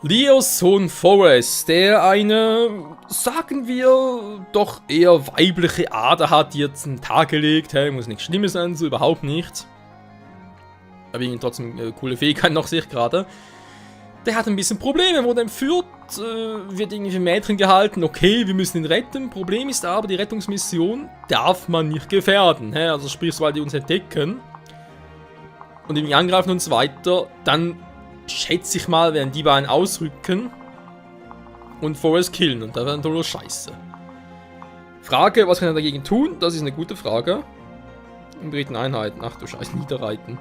Leos Sohn Forrest, der eine, sagen wir, doch eher weibliche Ader hat, die jetzt an den Tag gelegt. Hey, muss nichts Schlimmes sein, so überhaupt nicht. Aber irgendwie trotzdem coole Fähigkeit noch, sehe ich gerade. Der hat ein bisschen Probleme, wurde entführt, wird irgendwie für Mädchen gehalten. Okay, wir müssen ihn retten. Problem ist aber, die Rettungsmission darf man nicht gefährden. Hey? Also sprich, sobald die uns entdecken und irgendwie angreifen und so weiter, dann schätze ich mal, werden die beiden ausrücken und Forrest killen. Und da wäre dann nur Scheiße. Frage, was kann er dagegen tun? Das ist eine gute Frage. In dritten Einheiten. Ach du Scheiße, Niederreiten.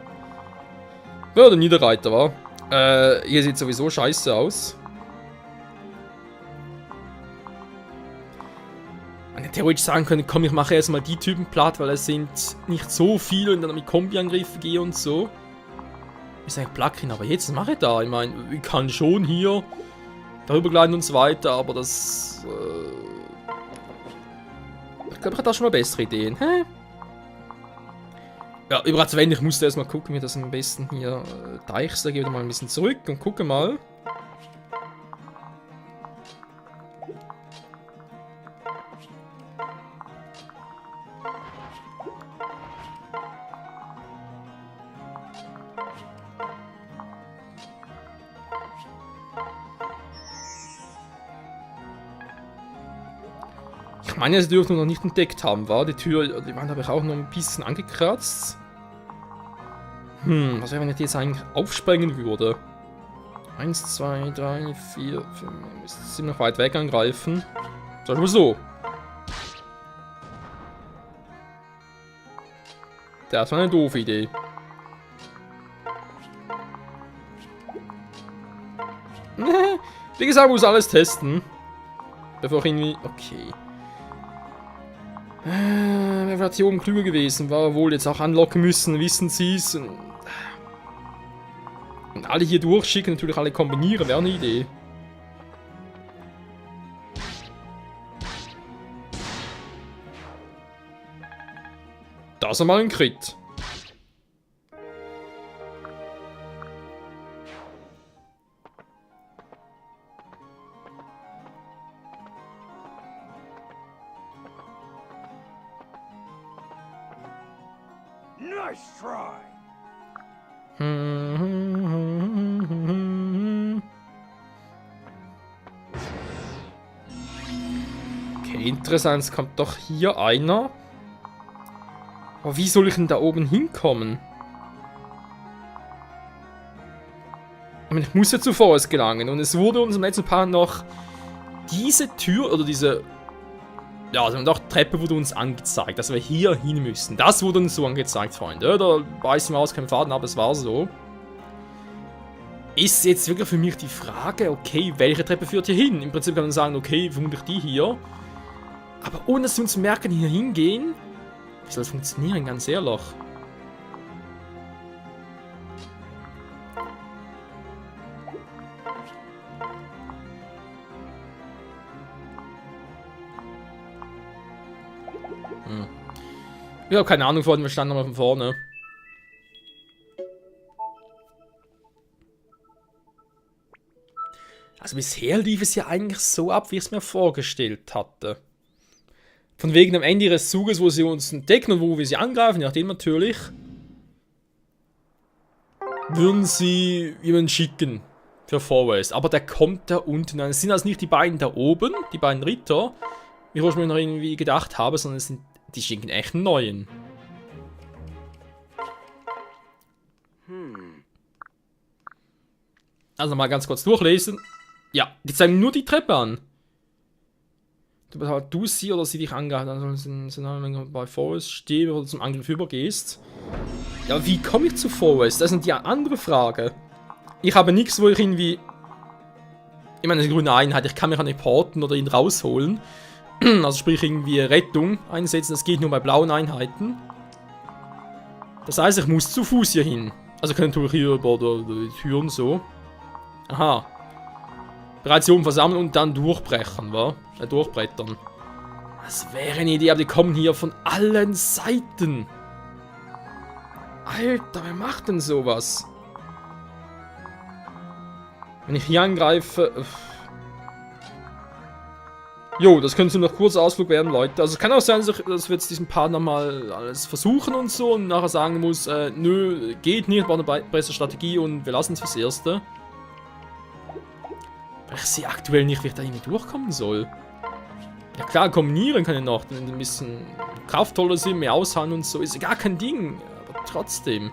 Ja, der Niederreiter war. Hier sieht sowieso scheiße aus. Man hätte theoretisch sagen können, komm, ich mache erstmal die Typen platt, weil es sind nicht so viele und dann mit Kombi-Angriffe gehe und so. Ist eigentlich Plugin, aber jetzt, was mache ich da? Ich meine, ich kann schon hier darüber gleiten und so weiter, aber das... ich glaube, ich habe da schon mal bessere Ideen. Hä? Ja, übrigens, wenn ich musste erstmal gucken, wie das am besten hier deichst. Da gehe ich mal ein bisschen zurück und gucke mal. Ich meine, sie dürfen noch nicht entdeckt haben, war die Tür, die Wand habe ich auch noch ein bisschen angekratzt. Was wäre, wenn ich die jetzt eigentlich aufsprengen würde? 1, 2, 3, 4, 5, sind noch weit weg angreifen. Sag mal so. Das war eine doofe Idee. Wie gesagt, muss alles testen. Bevor ich irgendwie... Okay. Wer war hier oben klüger gewesen? War wohl jetzt auch anlocken müssen, wissen sie es. Und alle hier durchschicken, natürlich alle kombinieren, wäre eine Idee. Das ist mal ein Crit. Nice try. Okay, interessant, es kommt doch hier einer. Aber wie soll ich denn da oben hinkommen? Ich meine, ich muss ja zu Forrest gelangen und es wurde uns im letzten Part noch diese Tür oder diese... Ja, also doch Treppe wurde uns angezeigt, dass wir hier hin müssen. Das wurde uns so angezeigt, Freunde. Da weiß ich mal aus keinem Faden, aber es war so. Ist jetzt wirklich für mich die Frage, okay, welche Treppe führt hier hin? Im Prinzip kann man sagen, okay, vermutlich die hier. Aber ohne dass wir uns merken, hier hingehen, wie soll das funktionieren, ganz ehrlich? Ich habe keine Ahnung von, wir standen nochmal von vorne. Also bisher lief es ja eigentlich so ab, wie ich es mir vorgestellt hatte. Von wegen am Ende ihres Zuges, wo sie uns entdecken und wo wir sie angreifen, je nachdem natürlich, würden sie jemanden schicken für Forrest. Aber der kommt da unten an. Es sind also nicht die beiden da oben, die beiden Ritter, wie ich mir noch irgendwie gedacht habe, sondern es sind die schicken echt einen neuen. Also mal ganz kurz durchlesen. Ja, die zeigen nur die Treppe an. Du sie oder sie dich angehalten, also bei Forrest stehen oder zum Angriff übergehst. Ja, aber wie komme ich zu Forrest? Das ist die andere Frage. Ich habe nichts, wo ich irgendwie... Ich meine, eine grüne Einheit, ich kann mich an den porten oder ihn rausholen. Also sprich irgendwie Rettung einsetzen, das geht nur bei blauen Einheiten. Das heißt, ich muss zu Fuß hier hin. Also kann natürlich hier über die Tür und so. Aha. Bereits hier oben versammeln und dann durchbrechen, wa? Durchbrettern. Das wäre eine Idee, aber die kommen hier von allen Seiten. Alter, wer macht denn sowas? Wenn ich hier angreife... Jo, das könnte noch ein kurzer Ausflug werden, Leute. Also es kann auch sein, dass wir jetzt diesen Part nochmal alles versuchen und so und nachher sagen muss, nö, geht nicht, war eine bessere Strategie und wir lassen es fürs Erste. Weil ich sehe aktuell nicht, wie ich da irgendwie durchkommen soll. Ja klar, kombinieren kann ich noch, dann ein bisschen kraftvoller sind, mehr aushauen und so, ist gar kein Ding. Aber trotzdem.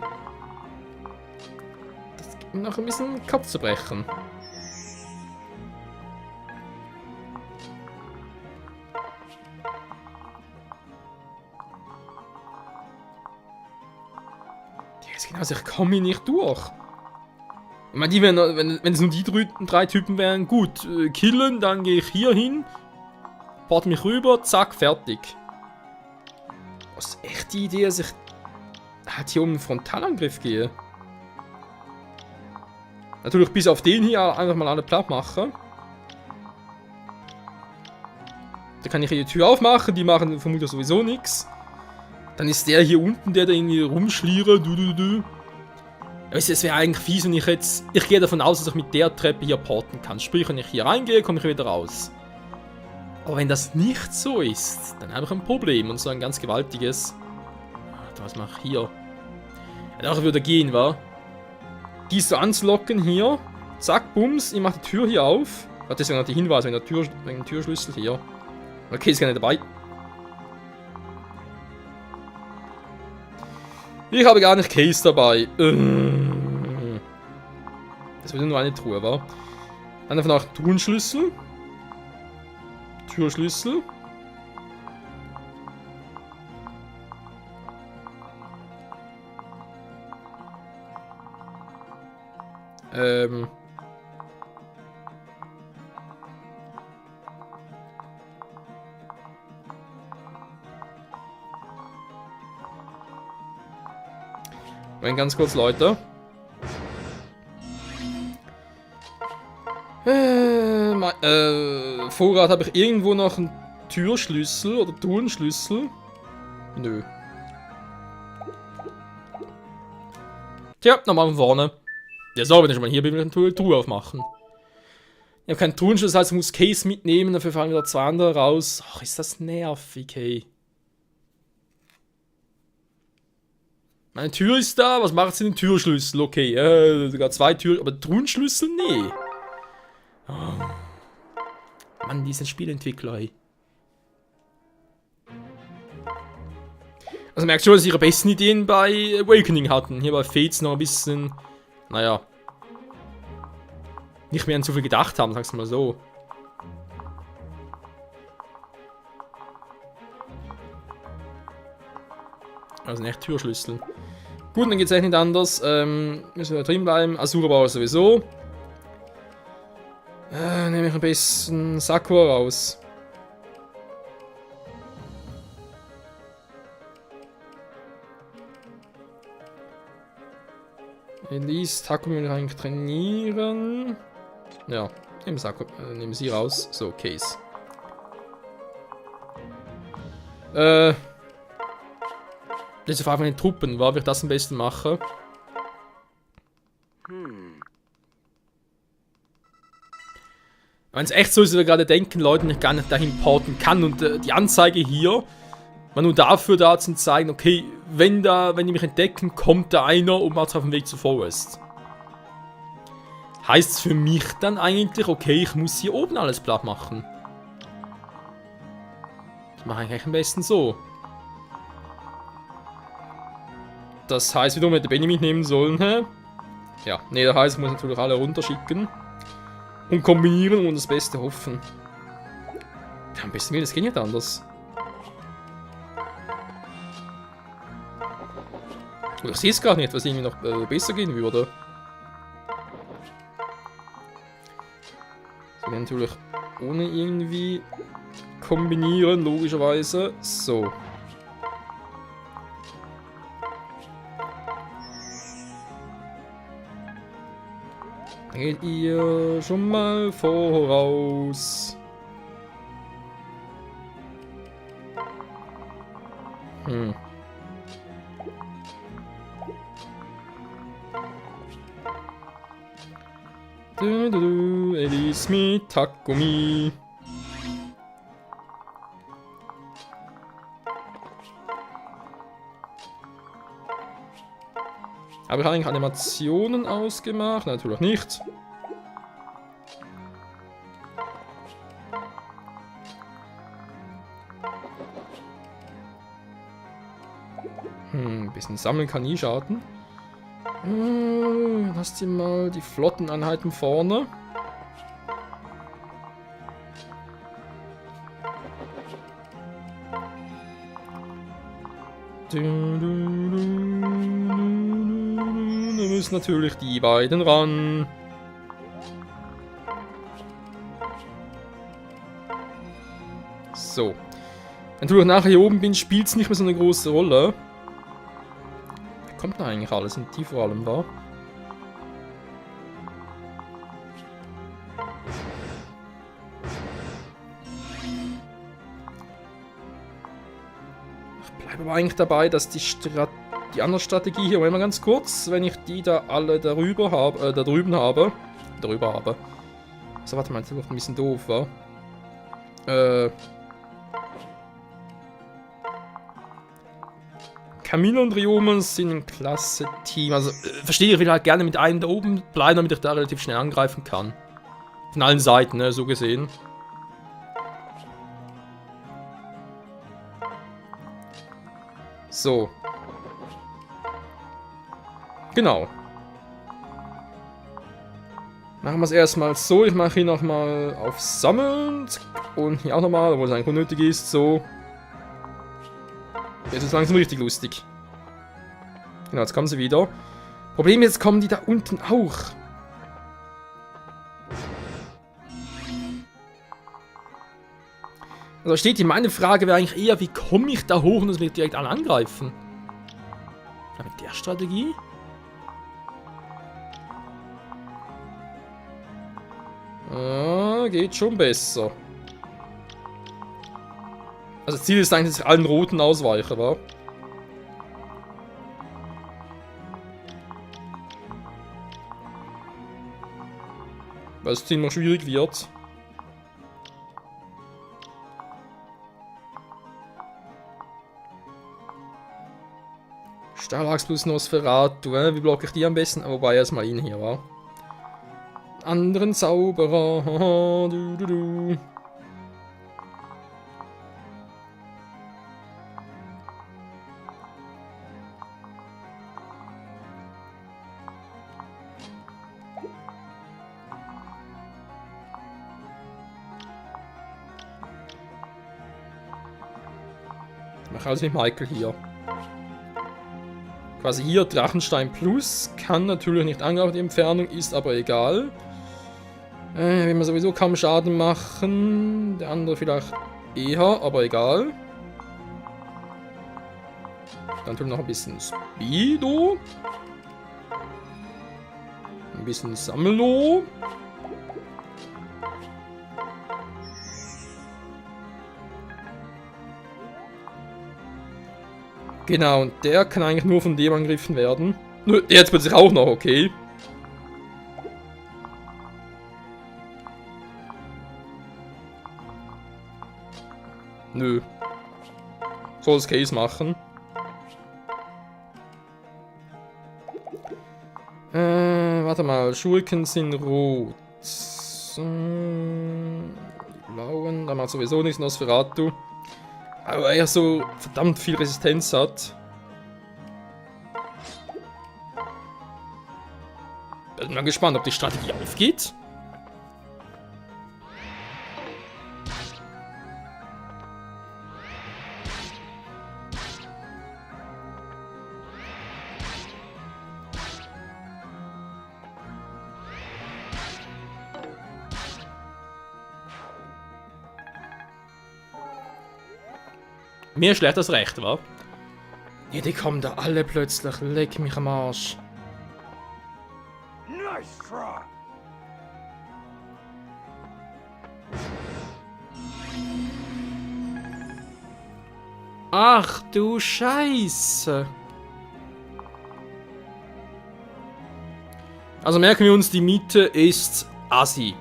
Das gibt mir noch ein bisschen Kopf zu brechen. Also ich komme hier nicht durch. Ich meine, die wären, wenn es nur die drei Typen wären, gut. Killen, dann gehe ich hier hin. Port mich rüber, zack, fertig. Das ist echt die Idee, dass ich halt hier um einen Frontalangriff gehe. Natürlich bis auf den hier einfach mal alle platt machen. Da kann ich hier die Tür aufmachen, die machen vermutlich sowieso nichts. Dann ist der hier unten, der da irgendwie rumschliert. Es wäre eigentlich fies, wenn ich jetzt... Ich gehe davon aus, dass ich mit der Treppe hier porten kann. Sprich, wenn ich hier reingehe, komme ich wieder raus. Aber wenn das nicht so ist, dann habe ich ein Problem. Und so ein ganz gewaltiges... Was mache ich hier? Ja, doch würde gehen, wa? Die so anzulocken hier. Zack, bums. Ich mache die Tür hier auf. Deswegen hat die Hinweis wegen der Türschlüssel hier. Okay, ist gar nicht dabei. Ich habe gar nicht Case dabei. Das wird nur eine Truhe, wa? Dann einfach noch Truhenschlüssel. Türschlüssel. Moment, ganz kurz, Leute. Vorrat, habe ich irgendwo noch einen Türschlüssel oder Truhenschlüssel? Nö. Tja, nochmal von vorne. Ja, so, wenn ich schon mal hier bin, will ich eine Truhe aufmachen. Ich habe keinen Truhenschlüssel, also ich muss Case mitnehmen, dafür fallen wieder zwei andere raus. Ach, ist das nervig, hey. Meine Tür ist da, was macht sie den Türschlüssel? Okay, sogar zwei Türen, aber Truhenschlüssel? Nee. Oh. Mann, die sind Spielentwickler, ey. Also merkt schon, dass sie ihre besten Ideen bei Awakening hatten. Hier bei Fates noch ein bisschen, naja, nicht mehr an so viel gedacht haben, sag's mal so. Also echt Türschlüssel. Gut, dann geht's echt nicht anders. Müssen wir da drin bleiben. Asura Bauer sowieso. Nehme ich ein bisschen Sakura raus. Elise, Takumi will ich eigentlich trainieren. Ja, nehmen sie raus. So, Case. Diese Frage von den Truppen, wie ich das am besten mache. Wenn es echt so ist, wie wir gerade denken, Leute, ich gar nicht dahin porten kann und die Anzeige hier war nur dafür da, zu zeigen, okay, wenn die mich entdecken, kommt da einer und macht auf dem Weg zu Forest. Heißt es für mich dann eigentlich, okay, ich muss hier oben alles platt machen. Das mache ich eigentlich am besten so. Das heißt, wiederum hätte Benny mitnehmen sollen, hä? Ja, nee, das heißt, ich muss natürlich alle runterschicken. Und kombinieren und das Beste hoffen. Ja, am besten will, das geht nicht anders. Oder ich sehe es gar nicht, was irgendwie noch besser gehen würde. So, natürlich ohne irgendwie kombinieren, logischerweise. So. Geht ihr schon mal voraus? Elis mit Takumi. Habe ich eigentlich Animationen ausgemacht? Natürlich nicht. Ein bisschen sammeln kann nie schaden. Lasst ihr mal die Flotteneinheiten vorne. Da müssen natürlich die beiden ran. So. Wenn du nachher hier oben bin, spielt es nicht mehr so eine große Rolle. Wer kommt da eigentlich alles? Sind die vor allem da? Ich bleibe aber eigentlich dabei, dass die andere Strategie hier, mal ganz kurz, wenn ich die da alle darüber habe, da drüben habe. So, warte mal, das ist ein bisschen doof, wa? Camino und Ryomen sind ein klasse Team. Also, verstehe, ich will halt gerne mit einem da oben bleiben, damit ich da relativ schnell angreifen kann. Von allen Seiten, ne, so gesehen. So. Genau. Machen wir es erstmal so. Ich mache hier nochmal auf Sammeln. Und hier auch nochmal, obwohl es eigentlich unnötig ist. So. Jetzt ist es langsam richtig lustig. Genau, jetzt kommen sie wieder. Problem, jetzt kommen die da unten auch. Also steht hier, meine Frage wäre eigentlich eher, wie komme ich da hoch und das wird direkt alle angreifen? Vielleicht mit der Strategie? Ah, geht schon besser. Also das Ziel ist eigentlich, dass ich allen Roten ausweiche, wa? Weil es ziemlich schwierig wird. Stahlax plus Nosferatu, wie blocke ich die am besten? Wobei erstmal ihn hier, wa? Anderen Zauberer, haha, du. Ich mache alles mit Michael hier. Quasi hier Drachenstein Plus, kann natürlich nicht angreifen, die Entfernung ist aber egal. Will man sowieso kaum Schaden machen, der andere vielleicht eher, aber egal. Dann tun wir noch ein bisschen Speedo. Ein bisschen Sammelo. Genau, und der kann eigentlich nur von dem angegriffen werden. Nö, der jetzt plötzlich auch noch, okay. Nö. Soll das Case machen. Warte mal, Schurken sind rot. Die blauen, da macht sowieso nichts, Nosferatu. Aber er so verdammt viel Resistenz hat. Bin mal gespannt, ob die Strategie aufgeht. Mir schlecht das Recht, wa? Ja, die kommen da alle plötzlich. Leck mich am Arsch. Nice try. Ach du Scheiße. Also merken wir uns, die Miete ist Assi.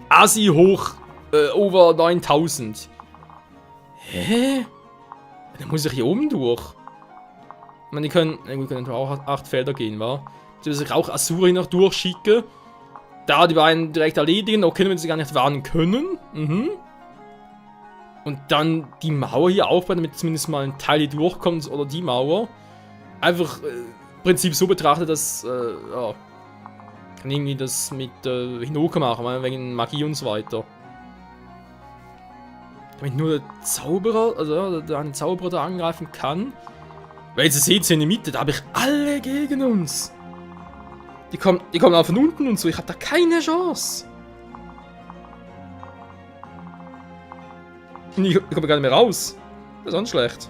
Assi hoch over 9000. Hä? Dann muss ich hier oben durch. Ich meine, die können auch 8 Felder gehen, wa? Dass ich auch Asuri noch durchschicke. Da die beiden direkt erledigen. Okay, wenn sie gar nicht warnen können. Mhm. Und dann die Mauer hier aufbauen, damit zumindest mal ein Teil hier durchkommt. Oder die Mauer. Einfach im Prinzip so betrachtet, dass ja, kann irgendwie das mit Hinoka machen, wegen Magie und so weiter. Damit nur der Zauberer, also der eine Zauberer da angreifen kann. Weil ihr seht hier in der Mitte, da habe ich alle gegen uns. Die kommen auch von unten und so, ich habe da keine Chance. Und ich komme gar nicht mehr raus. Das ist auch nicht schlecht.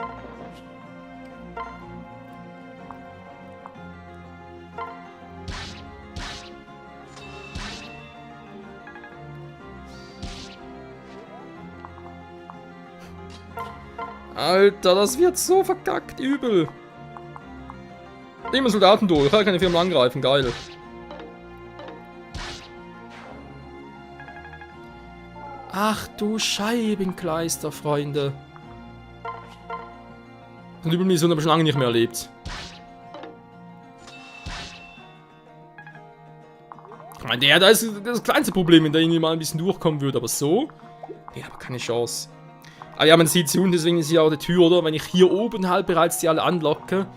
Alter, das wird so verkackt übel. Immer Soldaten durch, ich kann keine Firmen angreifen, geil. Ach du Scheibenkleister, Freunde. Und über mich so habe ich schon lange nicht mehr erlebt. Ich meine, da ist das kleinste Problem, wenn der irgendwie mal ein bisschen durchkommen würde, aber so? Nee, aber keine Chance. Ah ja, man sieht sie unten, deswegen ist hier auch die Tür, oder? Wenn ich hier oben halt bereits die alle anlocke.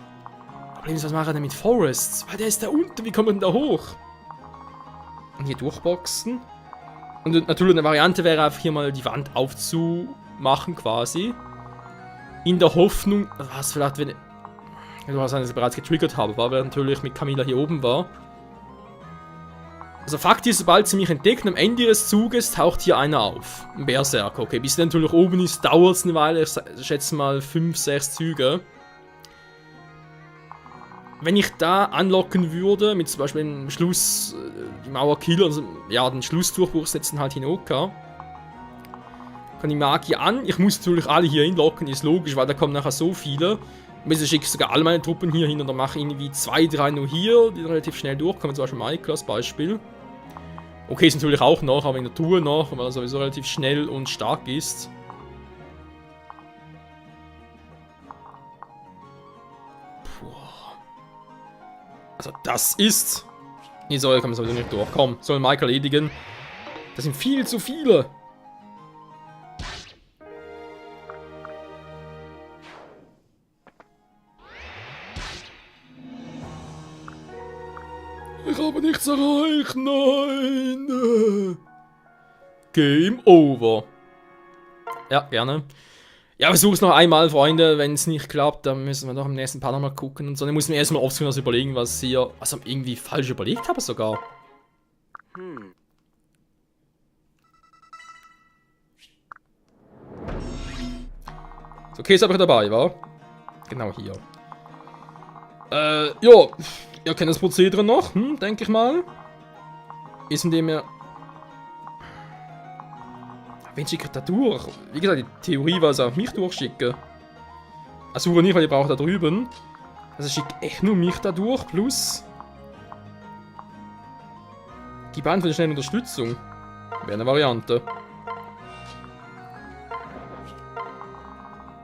Problem ist, was mache ich denn mit Forests? Weil der ist da unten, wie kommt man denn da hoch? Und hier durchboxen. Und natürlich eine Variante wäre einfach hier mal die Wand aufzumachen, quasi. In der Hoffnung, was vielleicht, wenn ich es bereits getriggert habe, weil natürlich mit Camilla hier oben war. Also Fakt ist, sobald sie mich entdecken, am Ende ihres Zuges taucht hier einer auf. Ein Berserker. Okay, bis der natürlich oben ist, dauert es eine Weile. Ich schätze mal 5, 6 Züge. Wenn ich da anlocken würde, mit zum Beispiel dem Schluss, die Mauer killen, also ja, den Schlussdurchbruch setzen halt Hinoka. Kann die Magie an. Ich muss natürlich alle hier hinlocken, ist logisch, weil da kommen nachher so viele. Und ich schicke sogar alle meine Truppen hier hin und dann mache ich irgendwie 2, 3 nur hier, die dann relativ schnell durchkommen, zum Beispiel Michael als Beispiel. Okay, ist natürlich auch noch, aber in der Tour noch, weil er sowieso relativ schnell und stark ist. Puh. Also das ist... Nee, so, kann man sowieso nicht durch. Komm, soll Mike erledigen. Das sind viel zu viele. Ich habe nichts erreicht, nein. Game over. Ja, gerne. Ja, versuch's noch einmal, Freunde. Wenn es nicht klappt, dann müssen wir noch im nächsten Part nochmal gucken und so. Dann muss ich mir erstmal offscreen was überlegen, was hier, was ich irgendwie falsch überlegt habe sogar. So, okay, ist aber dabei, wa? Genau hier. Ja. Ihr kennt das Prozedere noch, denke ich mal. Ist indem ihr... Wen schickt da durch? Wie gesagt, die Theorie war es auch mich durchschicken. Also nicht, weil ihr braucht da drüben. Also schickt echt nur mich da durch, plus... Die beiden für die schnelle Unterstützung. Wäre eine Variante.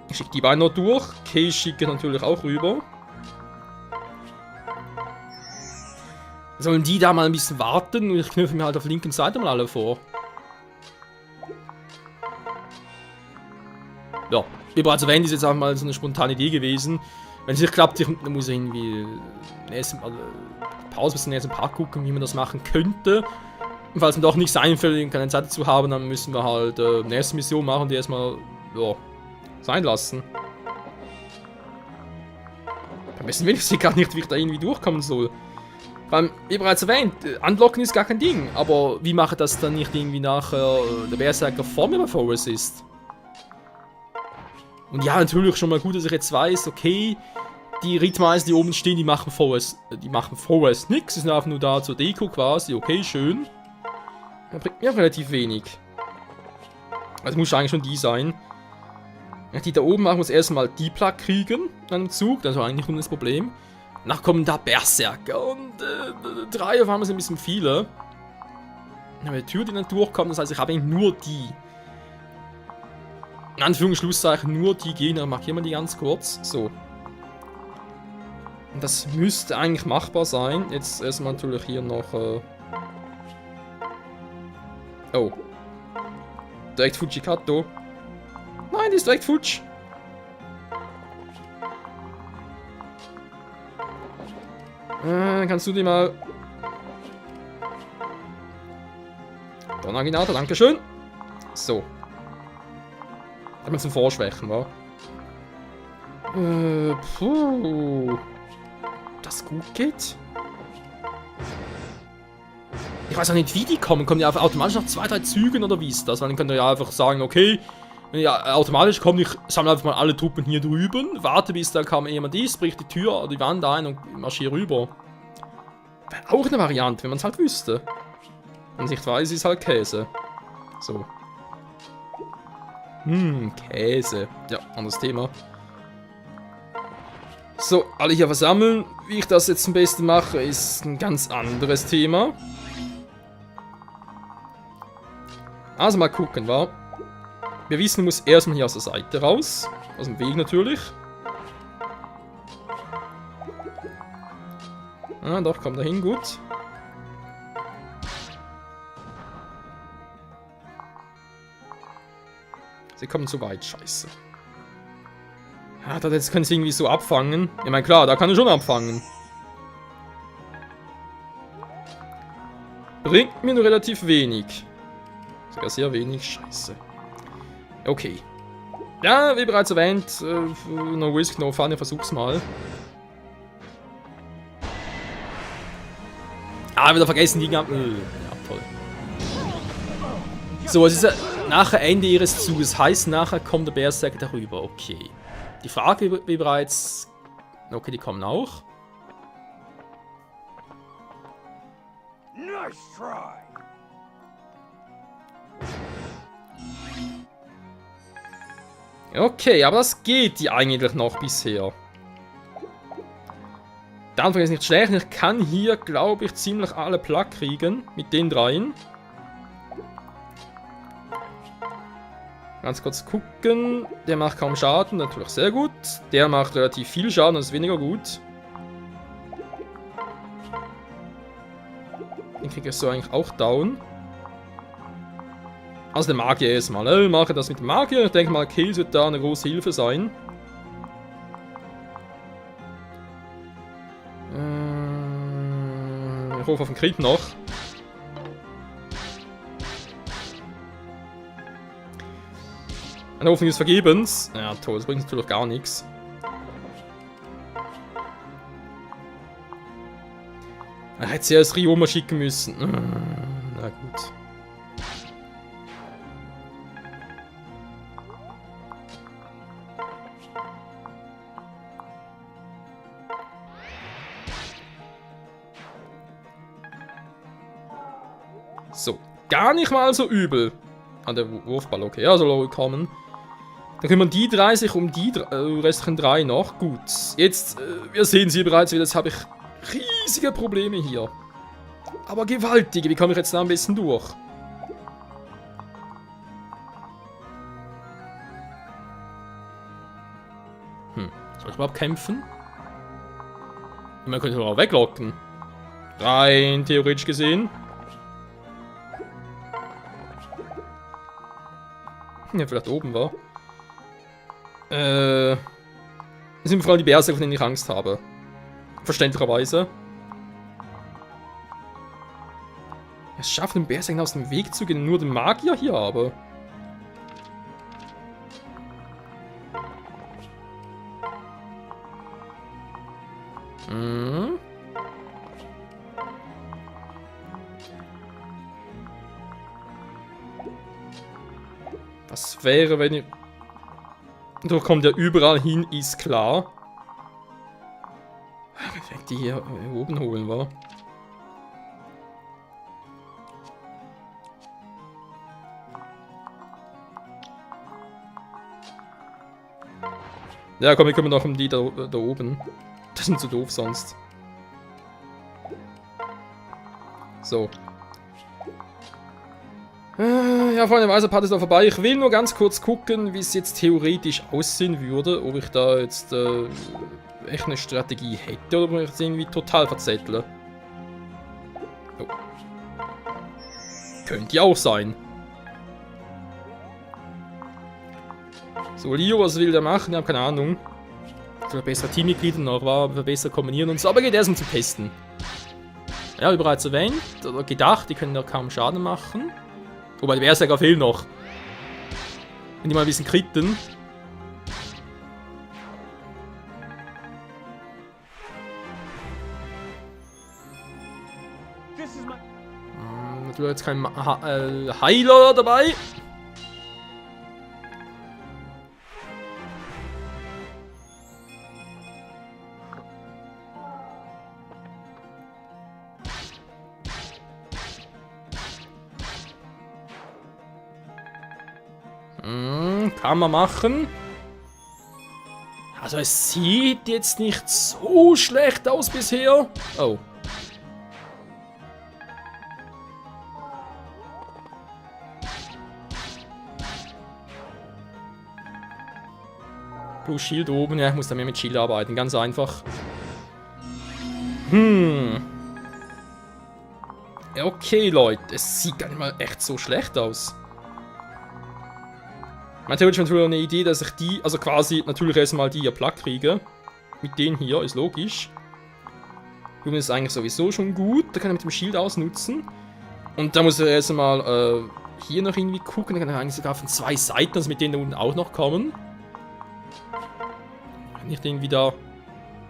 Ich schicke die beiden noch durch. Kay schicke natürlich auch rüber. Sollen die da mal ein bisschen warten und ich knüpfe mir halt auf der linken Seite mal alle vor. Ja, wie bereits erwähnt, ist jetzt auch mal so eine spontane Idee gewesen. Wenn es nicht klappt, dann muss ich irgendwie Pause bis zum nächsten Part gucken, wie man das machen könnte. Und falls mir doch nichts einfällt und keine Zeit dazu haben, dann müssen wir halt eine nächste Mission machen, die erstmal ja, sein lassen. Am besten will ich sie gar nicht, wie ich da irgendwie durchkommen soll. Wie bereits erwähnt, Unlocken ist gar kein Ding, aber wie mache das dann nicht irgendwie nachher der Berserker vor mir bei Forest ist? Und ja, natürlich schon mal gut, dass ich jetzt weiß, okay, die Rittmeister, die oben stehen, die machen Forest nix, die sind einfach nur da zur Deko quasi, okay, schön. Das bringt mir relativ wenig. Also muss eigentlich schon die sein. Die da oben machen, muss erstmal die Plug kriegen an dem Zug, das war eigentlich nur das Problem. Danach kommen da Berserker und 3 auf einmal sind ein bisschen viele. Ich habe eine Tür, die nicht durchkommt, das heißt, ich habe eigentlich nur die. In Anführungsschlusszeichen nur die Gegner. Markieren wir die ganz kurz. So. Und das müsste eigentlich machbar sein. Jetzt erstmal natürlich hier noch. Oh. Direkt Fujikato. Nein, die ist direkt Fuji. Kannst du die mal... Donnerginator, dankeschön. So. Damit zum Vorschwächen, wa? Puh. Das gut geht? Ich weiß auch nicht, wie die kommen. Kommen die einfach automatisch nach 2, 3 Zügen oder wie ist das? Weil dann könnt ihr ja einfach sagen, okay, wenn die automatisch kommen, ich sammle einfach mal alle Truppen hier drüben, warte bis da kam jemand ist, bricht die Tür oder die Wand ein und marschiere rüber. Wäre auch eine Variante, wenn man es halt wüsste. Wenn es nicht weiß, ist halt Käse. So. Käse. Ja, anderes Thema. So, alle hier versammeln. Wie ich das jetzt am besten mache, ist ein ganz anderes Thema. Also mal gucken, wa? Wir wissen, man muss erstmal hier aus der Seite raus. Aus dem Weg natürlich. Ah, doch, kommt dahin, gut. Sie kommen zu weit, scheiße. Ja, jetzt können sie irgendwie so abfangen. Ich meine, klar, da kann er schon abfangen. Bringt mir nur relativ wenig. Sogar sehr wenig, scheiße. Okay. Ja, wie bereits erwähnt, no risk, no fun, ich versuch's mal. Ah, wieder vergessen, die Gegner. Ja, toll. So, es ist ja nachher Ende ihres Zuges. Heißt, nachher kommt der Berserker darüber. Okay. Die Frage, wie bereits... Okay, die kommen auch. Nice try. Okay, aber das geht die eigentlich noch bisher. Der Anfang ist nicht schlecht. Ich kann hier, glaube ich, ziemlich alle platt kriegen. Mit den dreien. Ganz kurz gucken. Der macht kaum Schaden, natürlich sehr gut. Der macht relativ viel Schaden, das ist weniger gut. Den kriege ich so eigentlich auch down. Also der Magier erstmal. Ich mache das mit dem Magier. Ich denke mal, Kills wird da eine große Hilfe sein. Ich hoffe auf den Crit noch. Eine Hoffnung ist vergebens. Ja, toll, das bringt natürlich gar nichts. Er hätte sie als Ryoma schicken müssen. Na gut. So, gar nicht mal so übel. Ah, der Wurfball, okay, also low kommen. Dann kümmern die 3 sich um die restlichen 3 noch. Gut, jetzt, wir sehen sie bereits wieder, jetzt habe ich riesige Probleme hier. Aber gewaltige, wie komme ich jetzt da am besten durch? Soll ich überhaupt kämpfen? Man könnte aber auch weglocken. Rein theoretisch gesehen. Ja, vielleicht oben war. Das sind vor allem die Berserker, von denen ich Angst habe. Verständlicherweise. Es schafft den Berserker aus dem Weg zu gehen, nur den Magier hier habe. Was wäre, wenn ich... Da kommt ja überall hin, ist klar. Perfekt, die hier oben holen, wa? Ja, komm, wir kümmern noch um die da oben. Das sind zu doof sonst. So. Ja, Freunde, der Part ist noch vorbei. Ich will nur ganz kurz gucken, wie es jetzt theoretisch aussehen würde. Ob ich da jetzt echt eine Strategie hätte oder ob ich es irgendwie total verzettle. Oh. Könnte ja auch sein. So, Leo, was will der machen? Ich habe keine Ahnung. Soll er bessere Teammitglieder noch war, besser kombinieren und so. Aber geht erstmal zum Testen. Ja, wie bereits erwähnt, oder gedacht, die können ja kaum Schaden machen. Wobei, die Berserker fehlen noch. Wenn die mal ein bisschen kritten. Natürlich jetzt kein Heiler dabei. Kann man machen. Also es sieht jetzt nicht so schlecht aus bisher. Oh. Plus Shield oben. Ja, ich muss da mehr mit Shield arbeiten. Ganz einfach. Ja, okay, Leute. Es sieht gar nicht mal echt so schlecht aus. Man theoretisch natürlich eine Idee, dass ich die, also quasi natürlich erstmal die hier platt kriege. Mit denen hier, ist logisch. Blumen ist eigentlich sowieso schon gut, da kann er mit dem Shield ausnutzen. Und da muss er erstmal hier noch irgendwie gucken, da kann er eigentlich sogar von 2 Seiten, also mit denen da unten auch noch kommen. Nicht irgendwie da,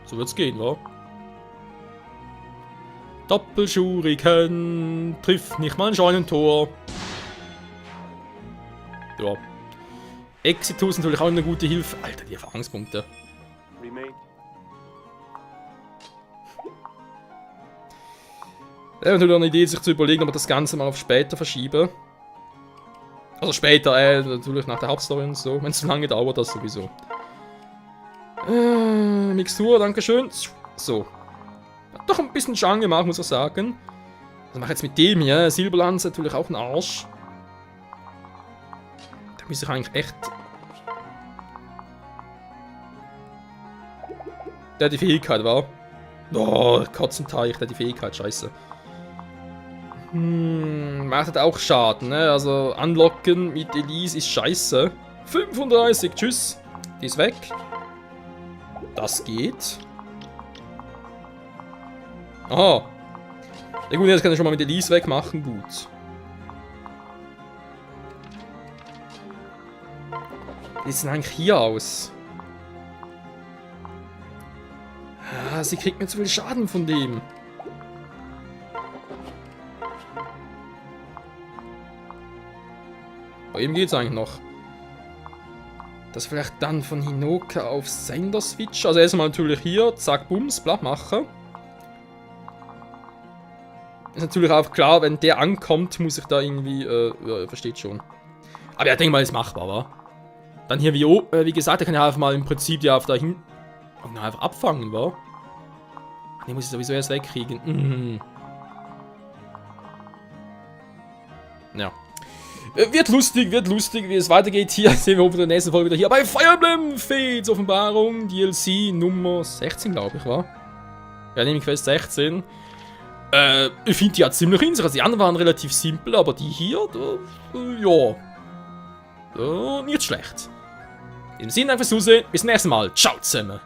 so wird's gehen, wa? Doppelschuriken, trifft nicht mal ein Scheunentor. Ja. Exitus natürlich auch eine gute Hilfe. Alter, die Erfahrungspunkte. Ja, natürlich eine Idee, sich zu überlegen, ob ich das Ganze mal auf später verschiebe. Also später, natürlich nach der Hauptstory und so. Wenn es zu lange dauert, das sowieso. Mixtur, dankeschön. So. Hat doch ein bisschen Schaden gemacht, muss ich sagen. Was mache ich jetzt mit dem hier? Silberlanz natürlich auch ein Arsch. Da müsste ich eigentlich echt... Der hat die Fähigkeit, wa? Oh, Katzenteich, der hat die Fähigkeit, scheiße. Macht halt auch Schaden, ne? Also anlocken mit Elise ist scheiße. 35, tschüss. Die ist weg. Das geht. Aha. Ja gut, jetzt kann ich schon mal mit Elise wegmachen, gut. Wie sieht denn eigentlich hier aus? Ah, sie kriegt mir zu viel Schaden von dem. Bei ihm geht's eigentlich noch. Das vielleicht dann von Hinoka auf Sender switch. Also erstmal natürlich hier, zack, bums, bla, machen. Ist natürlich auch klar, wenn der ankommt, muss ich da irgendwie, ja, versteht schon. Aber ja, denke mal, ist machbar, wa? Dann hier wie gesagt, der kann ja einfach mal im Prinzip die auf da hin... Und einfach abfangen, wa? Den muss ich sowieso erst wegkriegen. Ja. Wird lustig, wie es weitergeht. Hier sehen wir uns in der nächsten Folge wieder hier bei Fire Emblem Fates Offenbarung DLC Nummer 16, glaube ich, war. Ja, nehme ich fest 16. Ich finde die ja ziemlich in sich. Also die anderen waren relativ simpel, aber die hier, ja. Nicht schlecht. In dem Sinne, einfach Zusehen. Bis zum nächsten Mal. Ciao zusammen.